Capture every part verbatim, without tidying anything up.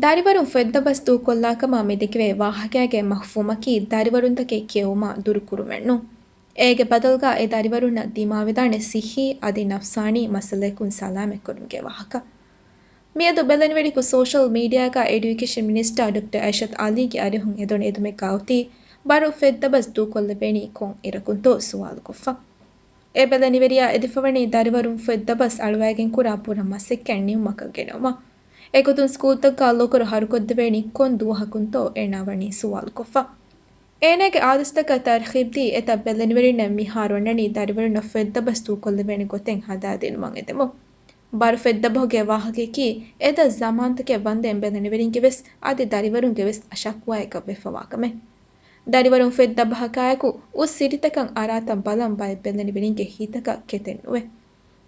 ދަރިވަރުން ފޮތްދަބަސް ދޫކޮށްލާކަމަށް މިދެކެވޭ ވާހަކައިގެ މަފްހޫމަކީ ދަރިވަރުންތަކެއް ކެއުމާ ދުރުކުރުމެއް ނޫން. އޭގެ ބަދަލުގަ އެ ދަރިވަރުންނަށް ދިމާވެދާނެ ސިއްހީ އަދި ނަފްސާނީ މައްސަލައަކުން ސަލާމަތްކުރުމުގެ ވާހަކަ. މިއަދު ބެލެނިވެރިކޮށް ސޯޝަލް މީޑިއާގަ އެޑިއުކޭޝަން މިނިސްޓާ ޑޮކްޓަރ އައިޝަތު އަލީގެ އަރިހުން އެދުނު އެދުމެއްގަ އޮތީ ބަރު ފޮތްދަބަސް ދޫކޮށްލެވޭނީ ކޮން އިރަކުންތޯ ސުވާލުކޮށްފަ. އެ ބެލެނިވެރިޔާ އެދިފަވަނީ ދަރިވަރުން ފޮތްދަބަސް އަޅުވައިގެން ކުރާ ބުރަ މަސައްކަތް ނިމުމަކަށް ގެނައުމަށް. އެގޮތުން ސްކޫލްތަކަށް ލޮކަރު ހަރުކޮށްދެވޭނީ ކޮން ދުވަހަކުންތޯ އޭނާ ވަނީ ސުވާލުކޮށްފަ. އޭނާގެ އާދޭސްތަކަށް ތަރްހީބްދީ އެތައް ބެލެނިވެރިންނަށް މިހާރު އަންނަނީ ދަރިވަރުންނަށް ފޮތްދަބަސް ދޫކޮށްލެވޭނެ ގޮތެއް ހަދާދިނުމަށް އެދެމުން. ބަރު ފޮތްދަބަހުގެ ވާހަކަޔަކީ އެތައް ޒަމާންތަކެއް ވަންދެން ބެލެނިވެރިންގެ ވެސް އަދި ދަރިވަރުންގެ ވެސް ޝަކުވާއަކަށް ވެފަވާ ކަމެއް. ދަރިވަރުން ފޮތް ދަބަހަކާއެކު އުސް ސިޓިތަކަށް އަރާތަން ބަލަން ބައެއް ބެލެނިވެރިންގެ ހިތަކަށް ކެތެއް ނުވޭ.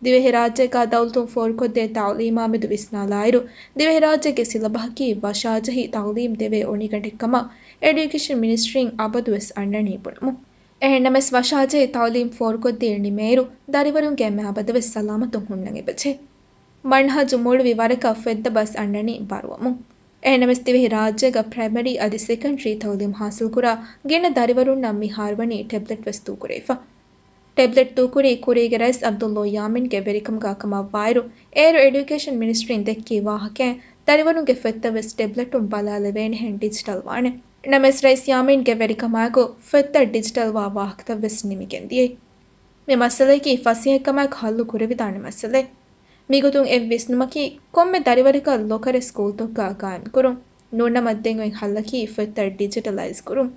ދިވެހިރާއްޖޭގަ ދައުލަތުން ފޯރުކޮށްދޭ ތައުލީމާމެދު ވިސްނާލާއިރު، ދިވެހިރާއްޖޭގެ ސިލަބަހަކީ ވަށާޖެހި ތައުލީމް ދެވޭ އޮނިގަނޑެއްކަމަށް އެޑިއުކޭޝަން މިނިސްޓްރީން އަބަދުވެސް އަންނަނީ ބުނަމުން. އެހެންނަމަވެސް ވަށާޖެހި ތައުލީމް ފޯރުކޮށްދީ ނިމޭއިރު، ދަރިވަރުންގެ މައިބަދަވެސް ސަލާމަތުން ހުންނަން އެބަޖެހޭ. މަންހަޖު މުޅުވި ވަރަކަށް ފޮތްދަބަސް އަންނަނީ ބަރުވަމުން. އެހެންނަމަވެސް ދިވެހި ރާއްޖޭގަ ޕްރައިމަރީ އަދި ސެކަންޑްރީ ތައުލީމް ހާސިލްކުރާ ގިނަ ދަރިވަރުންނަށް މިހާރުވަނީ ޓެބްލެޓް ވެސް ދޫކުރެވިފަ. ޓެބްލެޓް ދޫކުރީ ކުރީގެ ރައީސް ޢަބްދުﷲ ޔާމީންގެ ވެރިކަމުގަ ކަމަށްވާއިރު، އޭރު އެޑިއުކޭޝަން މިނިސްޓްރީން ދެއްކި ވާހަކައިން ދަރިވަރުންގެ ފޮތްތައް ވެސް ޓެބްލެޓުން ބަލާލެވޭނެހެން ޑިޖިޓަލް ވާނެ. ނަމަވެސް ރައީސް ޔާމީންގެ ވެރިކަމާއެކު ފޮތްތައް ޑިޖިޓަލް ވާ ވާހަކަތައް ވެސް ނިމިގެން ދިޔައީ. މި މައްސަލަޔަކީ ފަސޭހަކަމާއެކު ހައްލު ކުރެވިދާނެ މައްސަލައެއް. މިގޮތުން އެ ވިސްނުމަކީ ކޮންމެ ދަރިވަރަކަށް ލޮކަރެއް ސްކޫލްތަކުގަ ގާއިމްކުރުން. ނޫންނަމަ ދެން އޮތް ހައްލަކީ ފޮތްތައް ޑިޖިޓަލައިޒް ކުރުން.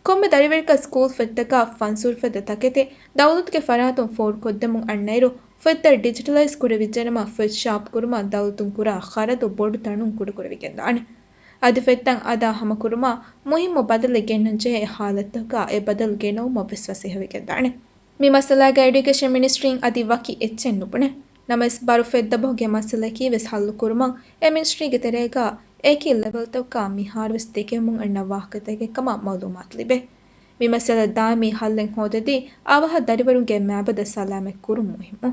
ކޮންމެ ދަރިވަރަކަށް ސްކޫލް ފޮތްތަކާ ފަންސުރުފަދަ ތަކެތި ދައުލަތުގެ ފަރާތުން ފޯރުކޮށްދެމުން އަންނައިރު، ފޮތްތައް ޑިޖިޓަލައިޒް ކުރެވިއްޖެނަމަ، ފޮތް ޝާޕް ކުރުމަށް ދައުލަތުން ކުރާ ޚަރަދު ބޮޑު ތަނުން ކުޑަކުރެވިގެންދާނެ. އަދި ފޮތްތައް އަދާ ހަމަކުރުމަށް މުހިއްމު ބަދަލެއް ގެންނަންޖެހޭ ހާލަތުތަކަށް އެ ބަދަލު ގެނައުމަށް ވެސް ފަސޭހަވެގެންދާނެ. މި މައްސަލާގައި އެޑިއުކޭޝަން މިނިސްޓްރީން އަދި ވަކި އެއްޗެއް ނުބުނޭ. ނަމަވެސް، ބަރު ފޮތްދަބަހުގެ މައްސަލައަކީ ވެސް ހައްލުކުރުމަށް އެ މިނިސްޓްރީގެ ތެރޭގަ އެކި ލެވެލްތަކަށް މިހާރުވެސް ދެކެވެމުން އަންނަ ވާހަކަތަކެއް ކަމަށް މައުލޫމާތު ލިބޭ. މި މައްސަލަ ދާއިމީ ހައްލެއް ހޯދަދީ، އަވަހަށް ދަރިވަރުންގެ މައިބަދަ ސަލާމަތް ކުރުން މުހިއްމު.